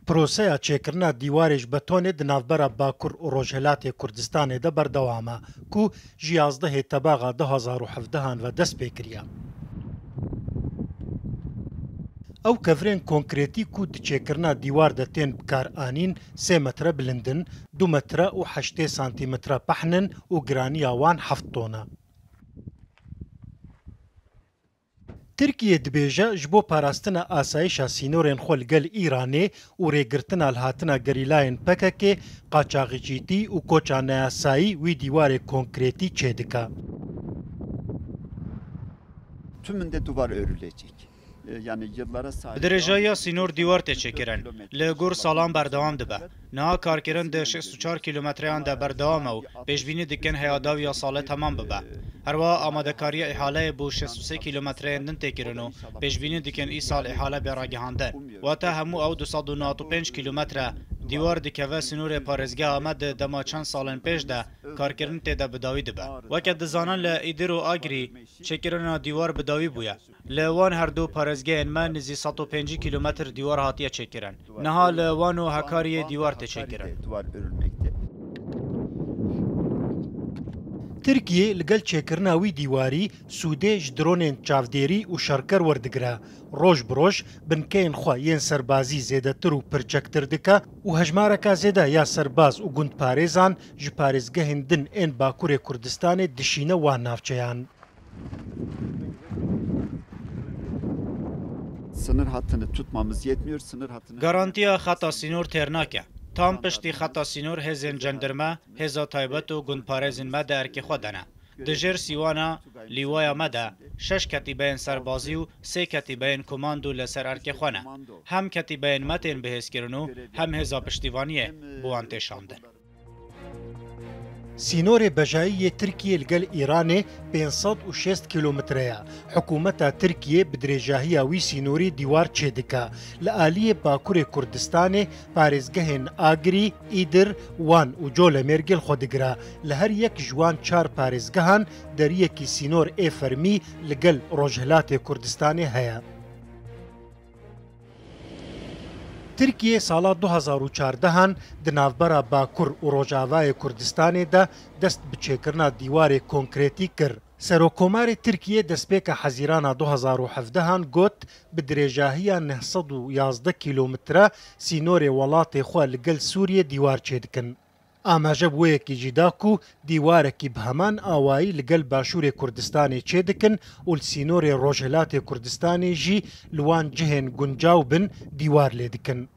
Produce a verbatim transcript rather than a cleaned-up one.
Proseya çêkirina dîwarê ji betonê di navbera Bakur û Rojhilatê Kurdistanê de berdewam e, ku ji yazdehê Tebaxa du hazar û hevdehan ve dest pê kiriye. Ew kevirên konkretî ku di çêkirina dîwar de tên bikaranîn sê metre bilind in, du metre û heştê santimetre pehn in û giraniya wan heft ton e. Tirkiye dibêje, ji bo parastina asayişa sînorên xwe li gel Îranê û rêgirtina li hatina gerîlayên P K K, qaçaxçîtî û koça neyasayî wî dîwarê konkretî çêdike. Tümünde duvar örülecek. E, yani yıllara sahip. Bi dirêjahiya sînor dîwar tê çêkirin. Li gor salan berdewam dibe. Niha karkirin di şêst û çar kîlometreyan de berdewam e û pêşbînî dikin heya dawiya salê temam bibe. Herwiha amadekariya îhaleyê bo şêst û sê kîlometreyên din tê kirin û pêşbînî dikin îsal îhale bê ragihandin. Wate hemû ew du sed û newid û pênc kîlometre dîwar dikeve sînorê parêzgeha me di dema çend salên pêş de karkirin tê de bi dawî dibe. Weke dizanin li Îdir û Agirî çêkirina dîwar bi dawî bûye. Li wan her du parêzgehên me nizî sed û pêncî kîlometr dîwar hatiye çêkirin. Niha li Wan û Hekariyê dîwar tê çêkirin. Duvar örülmekte. Tirkiye li gel çêkirina wî dîwarî sûdê ji dronên çavdêrî û şerker werdigire. Roj bi roj binkeyên xwe yên serbazî zêdetir û pirçektir dike û hejmareka zêde ya serbaz û gundparêzan ji parêzgehên din ên Bakurê Kurdistanê dişîne wan navçeyan. Sınır hattını tutmamız yetmiyor. Sınır hattını Garantiya xeta sînor têr nake. Tam piştî xeta sînor hêzên cendirme, hêza taybet û gundparêzên me di erkê xwe de ne. Di jêr sîwana lîwaya me de şeş ketîbeyên serbazî û sê ketîbeyên komando li ser erkê xwe ne. Hem ketîbeyên me tên bihêzkirin û hem hêza piştîvaniyê bi wan tê şandin. Sînorê bejayî yê Tirkiyê li gel Îranê pênc sed û şêst kîlometre ye. Hikûmeta Tirkiyê bi dirêjahiya wî sînorî dîwar çêdike. Li aliyê Bakurê Kurdistanê parêzgehên Agirî, Îdir, Wan û Colemêrgê li xwe digire. Li her yek ji wan çar parêzgehan deriyekî sînor ê fermî li gel Rojhilatê Kurdistanê heye. Tirkiye sala du hazar û çardehan di navbera Bakur û Rojavayê Kurdistanê de dest bi çêkirina dîwarê konkretî kir. Serokkomarê Tirkiye destpêka Hezîrana du hazar û hevdehan got, bi dirêjahiya neh sed û yazdeh kîlometre sînorê welatê xwe li gel Sûriyê dîwar çêdikin. Amaje bi wê yekê jî da ku dîwarekî bi heman awayî li gel Başûrê Kurdistanê çêdikin û li sînorê Rojhilatê Kurdistanê jî li wan cihên guncaw bin dîwar lê dikin.